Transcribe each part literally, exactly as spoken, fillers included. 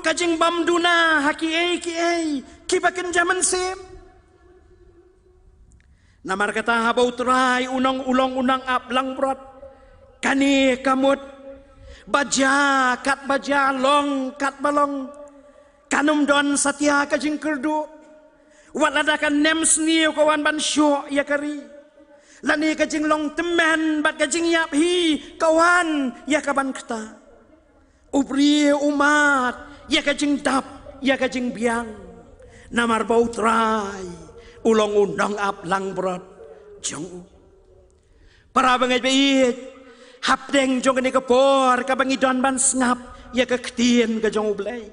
ka jingbym duna ha kiei kiei kiba kynja mynsiem. Namar kata haba U Trai u nong, u long u nongap langbrot, kane ka mut ba jia katba jia, long katba long, kan ym don satia ka jingkyrduh. Wat lada ka nemsniew ka wan ban shoh ïa ka ri, lane ka jinglong tymmen bad ka jingïap hi ka wan ïa ka ban kta, u briew u mad ïa ka jingdap, ïa ka jingbiang, namar ba U Trai u long u nongap langbrot jong u. Para bangeit baieit, hapdeng jong kane ka por kaba ngi don ban sngap ïa ka ktien ka jong U Blei,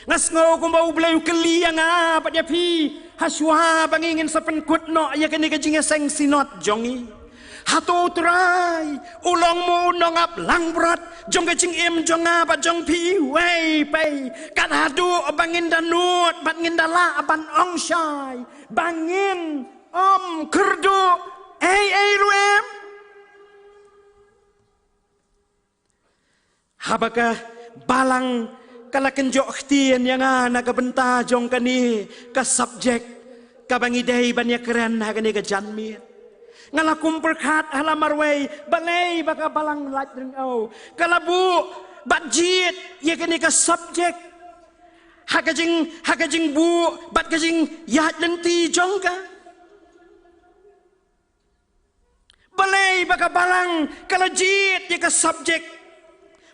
nga sngew kumba U Blei u kylli ïa nga bad ïa phi, ha shuwa ba ngi ngin sa pynkut noh ïa kane ka jingïaseng synod jong ngi. Hato U Trai u long mo u nongap langbrot jong ka jingim jong nga bad jong phi? Wei pei, kat haduh ba ngin da nud bad ngin da lah ban ong shai ba ngin ym kyrduh ei ei ruh em. Haba ka balang ka la kynjoh ktien ïa nga na ka bynta jong kane ka subject kaba ngi dei ban ïakren ha kane ka janmiet, nga la kum pyrkhat ha la marwei, balei ba ka balang Laitryngew ka la buh bad jied ïa kane ka subject ha ka jing, ha ka jingbuh bad ka jingïaid lynti jong ka. Balei ba ka balang ka la jied ïa ka subject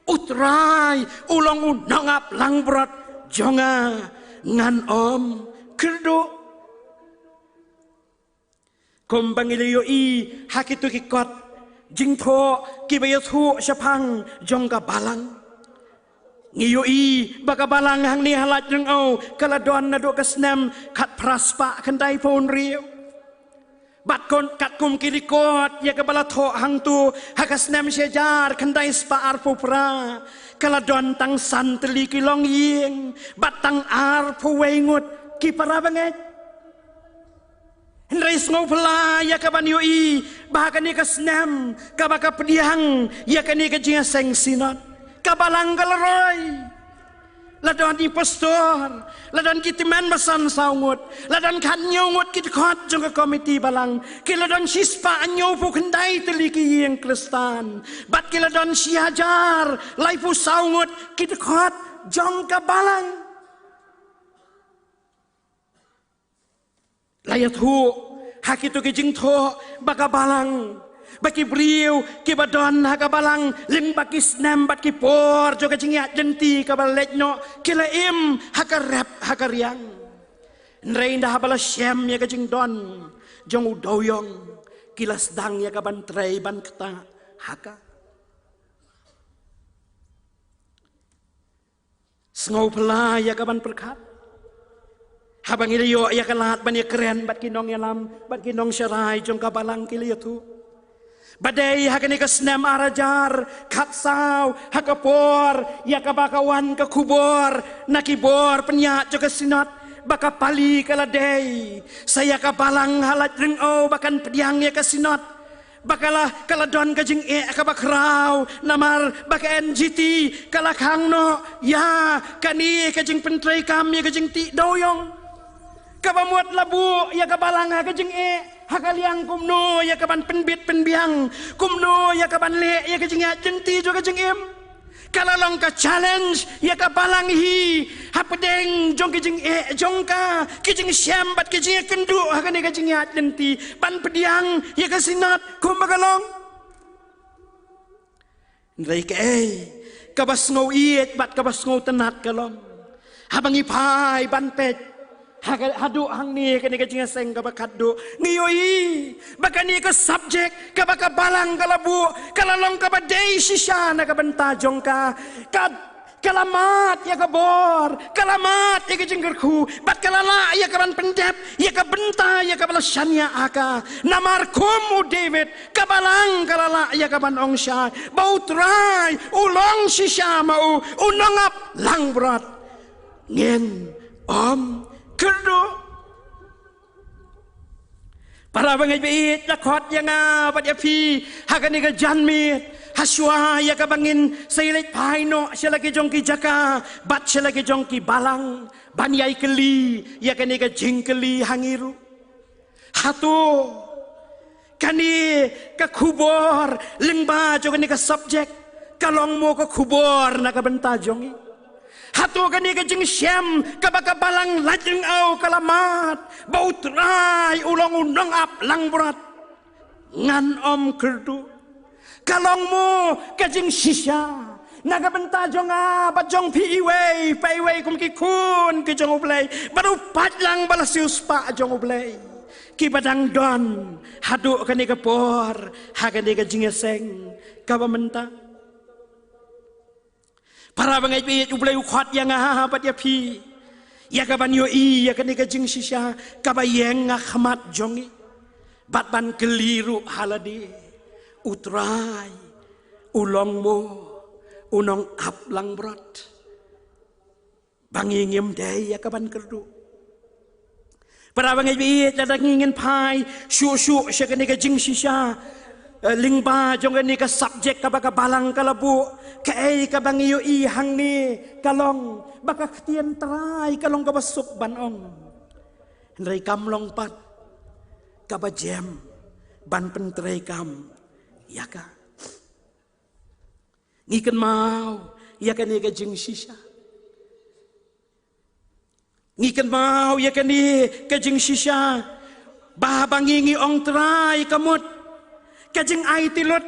U Trai u long u nongap langbrot jong nga, ngan ym kyrduh? Kumba ngi la ïohi ha kito ki kot jingthoh kiba ïathuh shaphang jong ka balang, ngi ïohi ba ka balang hangne ha Laitryngew ka la don naduh ka snem khatphra spah khyndaiphew hynriew. Bad katkum ki record ïa kaba la thoh hangto, ha ka snem shi hajar khyndai spah arphew phra ka la don tang san tylli ki longïing bad tang arphew wei ngut ki para bangeit. Hynrei sngewphylla ïa kaban ïohi ba ha kane ka snem kaba ka pdiang ïa kane ka jingïaseng synod, ka balang ka la roi. La don i pastor, la don ki tymmen basan saw ngut, la don khathynñiew ngut ki dkhot jong ka komiti balang, ki la don shispah hynñiewphew khyndai tylli ki ïing Khristan, bad ki la don shi hajar laiphew saw ngut ki dkhot jong ka balang. La ïathuh ha kito ki jingthoh ba ka balang, ba ki briew kiba don ha ka balang lyngba ki snem bad ki por jong ka jingïaid lynti kaba la leit noh, ki la im ha ka rep ha ka riang. Hynrei ynda haba la shem ïa ka jingdon jong u dewïong, ki la sdang ïa kaban trei ban kta ha ka. Sngewphylla ïa kaban pyrkhat haba ngi la ïoh ïa ka lad ban ïakren bad ki nongïalam, bad ki nongsharai jong ka balang ki la ïathuh ba dei ha kane ka snem ar hajar khatsaw, ha ka por ïa kaba ka wan ka khubor na ki bor pynïaid jong ka synod ba ka pali ka la dei sa ïa ka balang ha Laitryngew ba kan pdiang ïa ka synod, ba ka la, ka la don ka jingeh kaba khraw namar ba ka N G T ka la khang noh ïa kane ka jingpyntreikam ïa ka jingtih dewïong. Kaba mut la buh ïa ka balang ha ka jingeh ha ka liang kumno ïa kaban pynbit pynbiang, kumno ïa kaban leh ïa ka jingïaid lynti jong ka jingim. Ka la long ka challenge ïa ka balang hi hapdeng jong ki jingeh jong ka, ki jingshem bad ki jingïakynduh ha kane ka jingïaid lynti ban pdiang ïa ka synod kumba ka long. Hynrei kaei kaba sngew ïeit bad kaba sngewtynnat ka long, haba ngi phai ban peit ha ka, haduh hangne kane ka jingïaseng kaba khatduh, ngi ïohi ba kane ka subject kaba ka balang ka la buh ka la long kaba dei shisha na ka bynta jong ka. Ka, ka la mad ïa ka bor, ka la mad ïa ka jingkyrkhu, bad ka la lah ïa kaban pyndep ïa ka bynta ïa kaba la shaniah ha ka. Namar kum u David, ka balang ka la lah ïa kaban ong shai ba U Trai u long shisha ma u u nongap langbrot, ngin ym kyrduh. Para bangeit baieit, la khot ïa nga bad ïa phi ha kane ka janmiet Hashwa ïa kaba ngin sa ïaleit phai noh sha la ki jong ki jaka bad sha la ki jong ki balang, ban ïai kylli ïa kane ka jingkylli ha ngi ruh. Hato kane ka khubor lyngba jong kane ka subject ka long mo ka khubor na ka bynta jong ngi? Hato kane ka jingshem kaba ka balang Laitlyngau ka la mad ba U Trai u long u nongap langbrot? Ngan ym kyrduh. Ka long mo ka jingshisha na ka bynta jong nga bad jong phi iwei pa iwei kum ki khun ki jong U Blei, bad u paidlang ba la siewspah jong U Blei, kiba dang don haduh kane ka por ha kane ka jingïaseng kaba mynta. Para bangeit baieit, U Blei u khot ïa nga bad ïa phi ïa kaban ïohi ïa kane ka jingshisha kaba ïeng ha khmat jong ngi, bad ban kylli ruh ha lade, U Trai u long mo u nongap langbrot ba ngi ngim dei ïa kaban kyrduh? Para bangeit baieit, lada ngi ngin phai shuh shuh sha kane ka jingshisha, eh, lyngba jong kane ka subject kaba ka balang ka la buh, kaei kaba ngi ïohi hangne ka long ba ka ktien Trai ka long kaba suk ban ong, hynrei kam long pat kaba jem ban pyntreikam ïa ka. Ngi kynmaw ïa kane ka jingshisha. Ngi kynmaw ïa kane ka jingshisha, ba haba ngi, ngi ong Trai, ka mut ka jingaiti lut,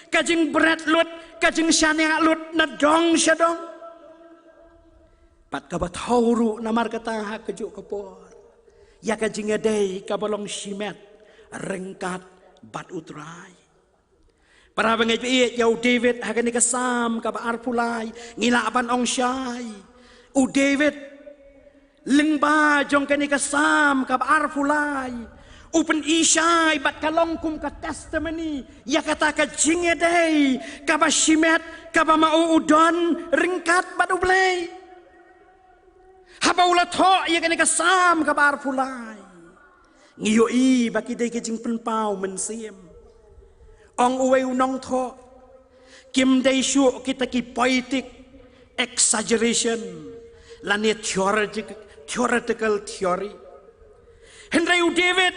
ka jingbret lut, ka jingshaniah lut na dong sha dong. Bad kaba thaw ruh namar kata ha kajuh ka por ïa ka jingïadei kaba long shimet ryngkat bad U Trai. Para bangeit baieit, ïa u David ha kane ka Salm kaba arphew lai ngi lah ban ong shai. U David lyngba jong kane ka Salm kaba arphew lai u pyni shai bad ka long kum ka testimony ïa kata ka jingïadei kaba shimet kaba ma u u don ryngkat bad U Blei. Haba u la thoh ïa kane ka Salm kaba arphew lai, ngi ïohi ba ki dei ki jingpynpaw mynsiem. Ong uwei u nongthoh, kim dei shuh kita ki poetic exaggeration lane theoretic-, theoretical theory. Hynrei u David,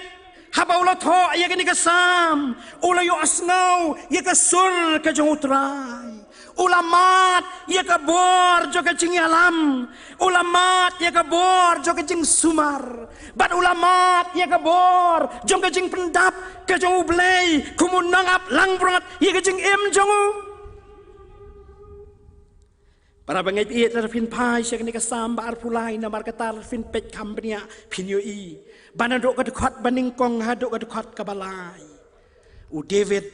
haba u la thoh ïa kane ka Salm, u la ïohsngew ïa ka sur ka jong U Trai. U la mad ïa ka bor jong ka jingïalam, u la mad ïa ka bor jong ka jingsumar, bad u la mad ïa ka bor jong ka jingpyndap ka jong U Blei kum u nongap langbrot ïa ka jingim jong u. Para bangeit baieit, lada phin phai sha kane ka Salm ba arphew lai namar kata, lada phin peit kham bniah phin ïohi ba naduh ka dkhot ba nyngkong haduh ka dkhot kaba lai, u David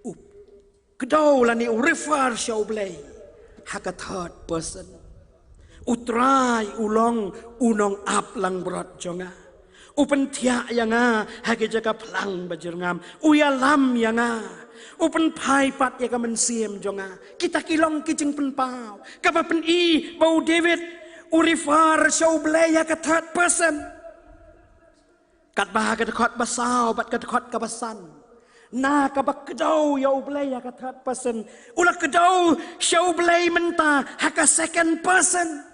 u kdew lane u refer sha U Blei ha ka third person. U Trai u long u nongap langbrot jong nga. U pynthiah ïa nga ha ki jaka phlang ba jyrngam. U ïalam ïa nga. U pynphai pat ïa ka mynsiem jong nga. Kita ki long ki jingpynpaw kaba pyni ba u David u refer sha U Blei ha ka third person. Katba ha ka dkhot ba saw bad ka dkhot kaba san, na kaba kdew ïa U Blei ha ka third person, u la kdew sha U Blei mynta ha ka second person.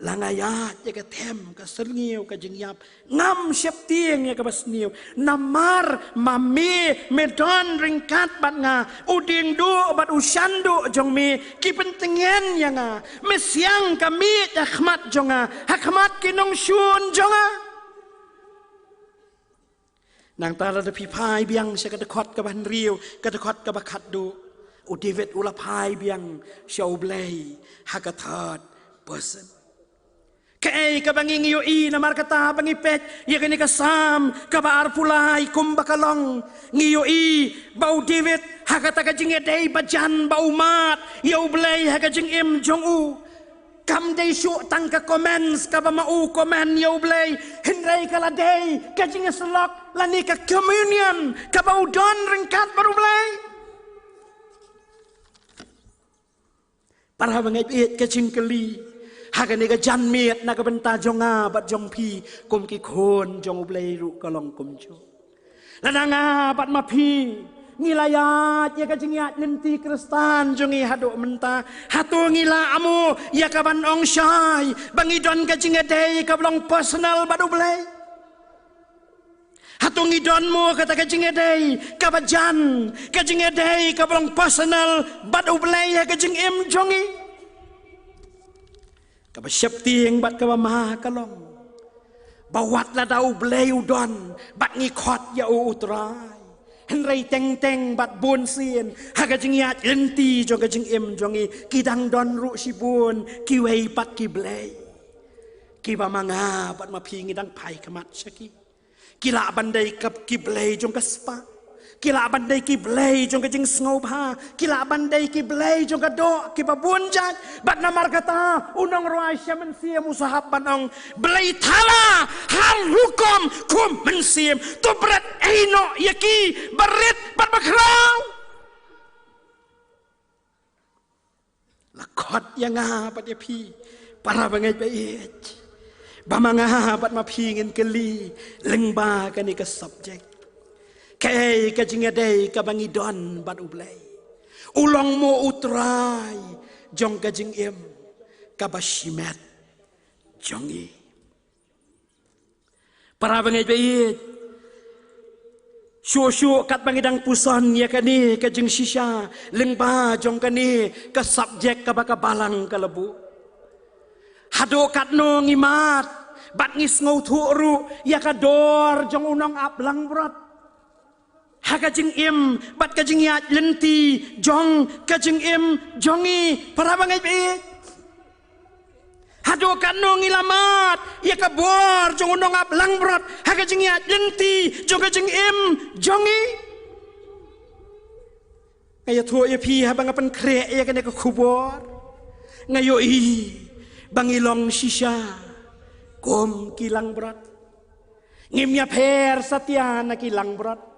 La nga ïaid ïa ka them ka syrngiew ka jingïap, ngam sheptieng ïa kaba sniew. Namar ma me, me don ryngkat bad nga. U diengduh bad u shanduh jong me ki pyntngen ïa nga. Me siang ka miej ha khmat jong nga, ha khmat ki nongshun jong nga. Nangta lada phi phai biang sha ka dkhot kaba hynriew, ka dkhot kaba khatduh, u David u la phai biang sha U Blei ha ka third person. Kaei kaba ngi, ngi ïohi namar kata ba ngi peit ïa kane ka Salm kaba arphew lai kumba ka long? Ngi ïohi ba u David ha kata ka jingïadei bajan ba u mad ïa U Blei ha ka jingim jong u, kam dei shuh tang ka comments kaba ma u comment ïa U Blei, hynrei ka la dei ka jingïasyllok lane ka communion kaba u don ryngkat bad U Blei. Para bangeit baieit, ka jingkylli ha kane ka janmiet na ka bynta jong nga bad jong phi kum ki khun jong U Blei ruh ka long kumjuh. Lada nga bad ma phi Ngi la ïaid ïa ka jingïaid lynti Khristan jong ngi haduh mynta. Hato ngi la amo ïa ka ban ong shai ba ngi don ka jingïadei kaba long personal bad U Blei? Hato ngi don mo kata ka jingïadei kaba jan, ka jingïadei kaba long personal bad U Blei ha ka jingim jong ngi? Kaba sheptieng bad kaba ma ka long ba wat lada U Blei u don bad ngi khot ïa u U Trai, hynrei teng teng bad bun sien ha ka jingïaid lynti jong ka jingim jong ngi ki dang don ruh shibun kiwei pat ki blei kiba ma nga bad ma phi ngi dang phai khmat sha ki. Ki lah ban dei ki blei jong ka spah, ki lah ban dei ki blei jong ka jingsngewbha, ki lah ban dei ki blei jong ka doh kiba bun jait. Bad namar kata u nongrwai Salm u sa hap ban ong, blei thala har hukum kum mynsiem, to bret ei noh ïa ki barit bad bakhraw. La khot ïa nga bad ïa phi, para bangeit ba ïeit, ba ma nga bad ma phi ngin kylli lyngba kane ka subject. Kaei ka jingïadei kaba ngi don bad U Blei? U long mo U Trai jong ka jingim kaba shimet jong ngi. Para bangeit ba ïeit, shuh shuh katba ngi dang puson ïa kane ka jingshisha lyngba jong kane ka subject kaba ka Balang ka la buh, haduh katno ngi mad bad ngi sngewthuh ruh ïa ka dor jong u nongap langbrot ha ka jingim bad ka jingïaid lynti jong ka jingim jong ngi, para bangeit ba ïeit? Haduh katno ngi la mad ïa ka bor jong u nongap langbrot ha ka jingïaid lynti jong ka jingim jong ngi? Nga ïathuh ïa phi, haba nga pynkhreh ïa kane ka khubor, nga ïohi ba ngi long shisha kum ki langbrot. Ngim ïapher satia na ki langbrot.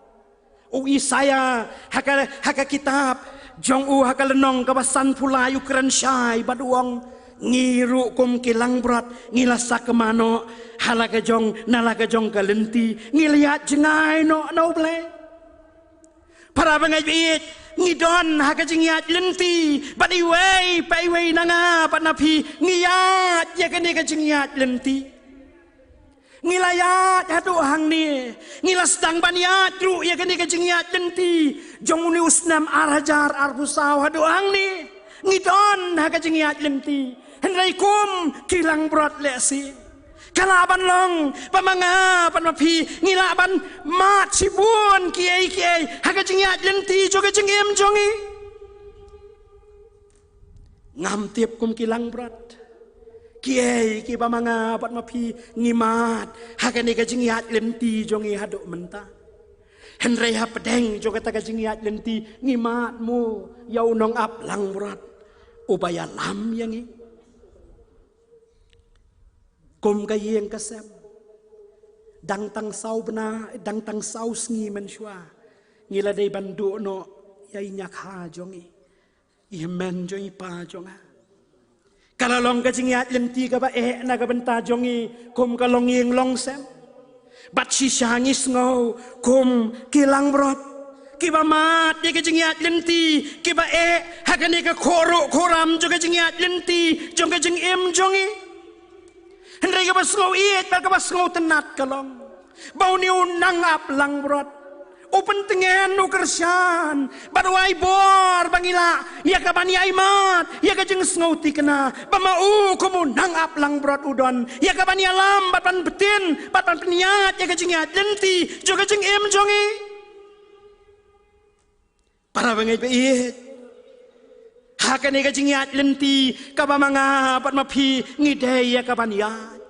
U Isaïah ha ka, ha ka kitab jong u, ha ka lynnong kaba sanphew lai, u kren shai bad u ong, ngi ruh kum ki langbrot ngi la sakma noh ha la ka jong, na la ka jong ka lynti, ngi la ïaid jngai noh na U Blei. Para bangeit ba ïeit, ngi don ha ka jingïaid lynti bad iwei pa iwei na nga bad na phi ngi ïaid ïa kane ka jingïaid lynti. Ngi la ïaid haduh hangne, ngi la sdang ban ïaid ruh ïa kane ka jingïaid lynti jong une u snem ar hajar arphew saw haduh hangne. Ngi don ha ka jingïaid lynti, hynrei kum ki langbrot lehse. Ka lah ban long ba ma nga bad ma phi ngi lah ban mad shibun kiei kiei ha ka jingïaid lynti jong ka jingim jong ngi. Ngam tip kum ki langbrot kiei kiba ma nga bad ma phi ngi mad ha kane ka jingïaid lynti jong ngi haduh mynta. Hynrei hapdeng jong kata ka jingïaid lynti ngi mad mo ïa u nongap langbrot uba ïalam ïa ngi. Kum ka ïing ka sem, dang tang saw bnai, dang tang saw sngi mynshuwa ngi la dei ban duh noh ïa i ñiakha jong ngi, i hynmen jong i pa jong nga. Ka la long ka jingïaid lynti kaba eh na ka bynta jong ngi kum ka longïing longsem. Bad shisha ngi sngew kum ki langbrot kiba mad ïa ka jingïaid lynti, kiba eh ha kane ka khoro khoram jong ka jingïaid lynti jong ka jingim jong ngi. Hynrei kaba sngew ïeit bad kaba sngew tynnat ka long ba une u nongap langbrot u pyntngen, u kyrshan bad u ai bor ba ngi lah ïa ka ban ïai mad ïa ka jingsngew thikna ba ma u kum u nongap langbrot u don ïa ka ban ïalam bad ban btin bad ban pynïaid ïa ka jingïaid lynti jong ka jingim jong ngi. Para bangeit ba ïeit, ha kane ka jingïaid lynti kaba ma nga bad ma phi ngi dei ïa ka ban ïaid,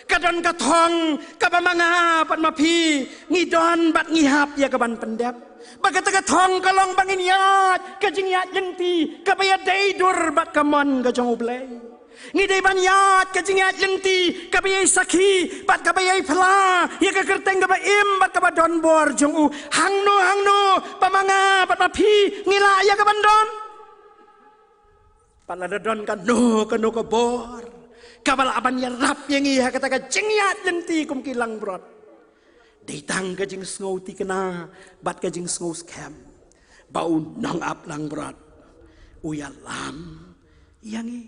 ka don ka thong kaba ma nga bad ma phi ngi don bad ngi hap ïa ka ban pyndep. Ba kata ka thong ka long ba ngin ïaid ka jingïaid lynti kaba ïadei dur bad ka mon ka jong U Blei. Ngi dei ban ïaid ka jingïaid lynti kaba ïai sakhi bad kaba ïai phla ïa ka kyrteng kaba im bad kaba don bor jong u. Hangno hangno ba ma nga bad ma phi ngi lah ïa ka ban don. Bad lada don kano kano ka bor kaba lah ban ïarap ïa ngi ha kata ka jingïaid lynti kum ki langbrot, dei tang ka jingsngew thikna bad ka jingsngew skhem. ba u nongap langbrot u ïalam ïa ngi.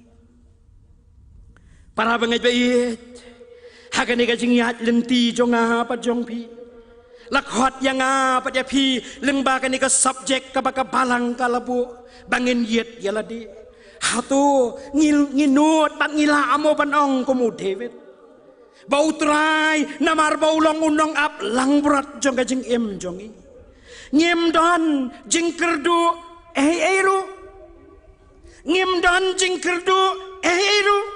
Para bangeit ba ïeit, ha kane ka jingïaid lynti jong nga bad jong phi, la khot ïa nga bad ïa phi lyngba kane ka subject kaba ka Balang ka la buh, ba ngin ïit ïa lade. Hato ngi, ngi nud bad ngi lah mo ban ong kum u David, ba U Trai, namar ba u long u nongap langbrot jong ka jingim jong ngi, ngim don jingkyrduh ei ei ruh. Ngim don jingkyrduh ei ei ruh.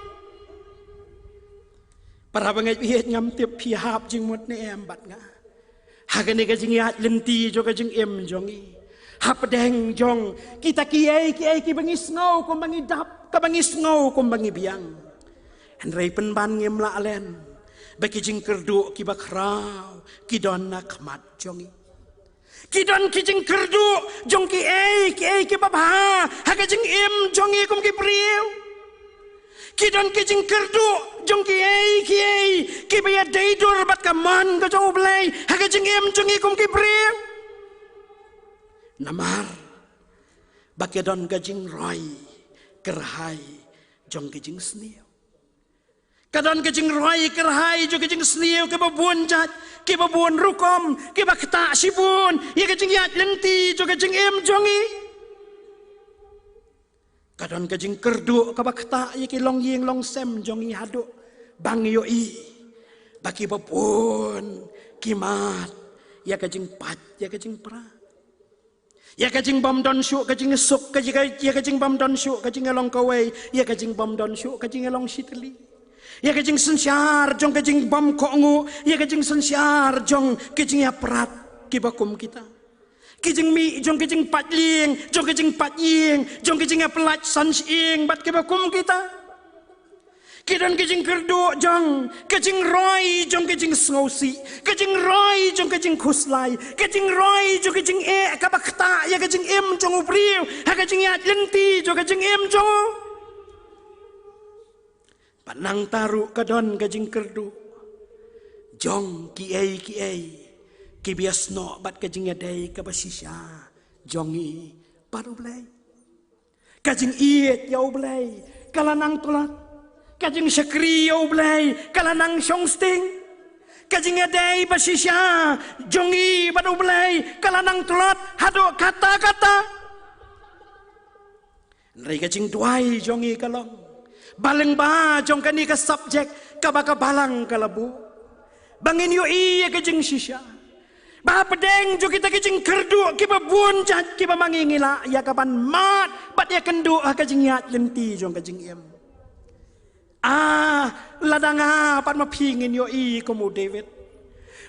Para bangeit ba ïeit, ngam tip phi hap jingmut ne em bad nga ha kane ka jingïaid lynti jong ka jingim jong ngi, hapdeng jong kita kiei kiei kiba ngi sngew kumba ngi dap, kaba ngi sngew kumba ngi biang. Hynrei pynban ngim lah len ba ki jingkyrduh kiba khraw ki don na khmat jong ngi. Ki don ki jingkyrduh jong kiei kiei kiba bha ha ka jingim jong ngi kum ki briew. Ki don ki jingkyrduh jong kiei kiei kiba ïadei dur bad ka mon ka jong U Blei ha ka jingim jong ngi kum ki briew. Namar ba ka don ka jingroi kyrhai jong ka jingsniew. Ka don ka jingroi kyrhai jong ka jingsniew kiba bun jait, kiba bun rukom, kiba ktah shibun ïa ka jingïaid lynti jong ka jingim jong ngi. Ka don ka jingkyrduh kaba ktah ïa ki longïing longsem jong ngi haduh ba ngi ïohi ba kiba bun ki mad ïa ka jingpait, ïa ka jingpra, ïa ka jingbym don shuh ka jingsuk, ka jing, ïa ka jingbym don shuh ka jingïalong kawei, ïa ka jingbym don shuh ka jingïalong shitylli, ïa ka jingsynshar jong ka jingbym kohnguh, ïa ka jingsynshar jong ka jingïaprat kiba kum kita. Ki jingmih jong ka jingpait lieng, jong ka jingpait ïing, jong ka jingïapyllait san shyieng bad kiba kum kita. Ki don ki jingkyrduh jong ka jingroi jong ka jingsngewsih, ka jingroi jong ka jingkhuslai, ka jingroi jong ka jingeh kaba ktah ïa ka jingim jong u briew ha ka jingïaid lynti jong ka jingim jong u. Bad nangta ruh ka don ka jingkyrduh jong kiei kiei kiba ïasnoh bad ka jingïadei kaba shisha jong ngi bad U Blei. Ka jingïeit ïa U Blei ka la nang tlot. Ka jingshakri ïa U Blei ka la nang shong sting. Ka jingïadei ba shisha jong ngi bad U Blei ka la nang tlot haduh katta katta. Hynrei ka jingduwai jong ngi ka long ba lyngba jong kane ka subject kaba ka Balang ka la buh, ba ngin ïohi ïa ka jingshisha ba hapdeng jong kita ki jingkyrduh kiba bun jait kiba ma ngi ngi lah ïa ka ban mad bad ïakynduh ha ka jingïaid lynti jong ka jingim. Ah, lada nga bad ma phi ngin ïohi kum u David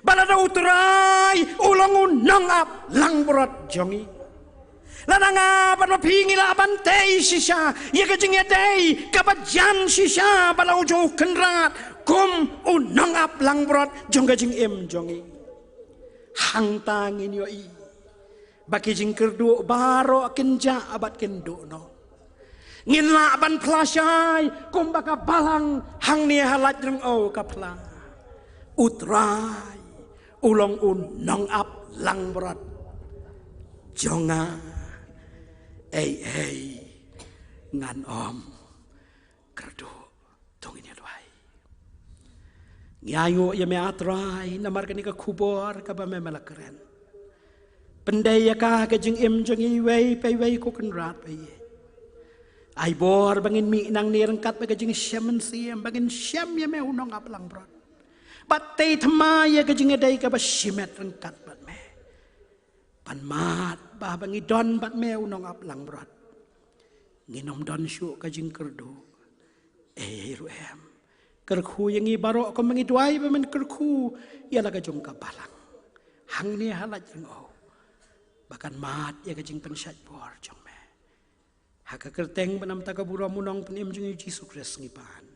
ba lada U Trai u long u nongap langbrot jong ngi, lada nga bad ma phi ngi lah ban tei shisha ïa ka jingïadei kaba jan shisha bad la u jong U Kynrad kum u nongap langbrot jong ka jingim jong ngi, hangta ngin ïohi ba ki jingkyrduh baroh kin jah bad kin duh noh. Ngin lah ban phla shai kumba ka Balang hangne ha Laitlyng'ew ka phla: U Trai u long u nongap langbrot jong nga, ei ei ngan ym kyrduh. To ngin ïa duwai. Ngi ainguh ïa me, A Trai, namar kane ka khubor kaba me me la kren. Pyndei ïa ka ha ka jingim jong ngi iwei pa iwei, ko Kynrad ba ïeit. Ai bor ba ngin mih nangne ryngkat bad ka jingshem mynsiem, ba ngin shem ïa me u nongap langbrot, bad tei thymmai ïa ka jingïadei kaba shimet ryngkat bad me. Ban mad ba haba ngi don bad me u nongap langbrot, ngin ym don shuh ka jingkyrduh ei ei ruh em. Kyrkhu ïa ngi baroh kumba ngi duwai ba men kyrkhu ïa la ka jong ka Balang hangne ha Laitlyng'ew, ba kan mad ïa ka jingpynshait bor jong me. Ha ka kyrteng bad na ka bynta ka burom u Nongpynim jong ngi U Jisu Khrist ngi pan.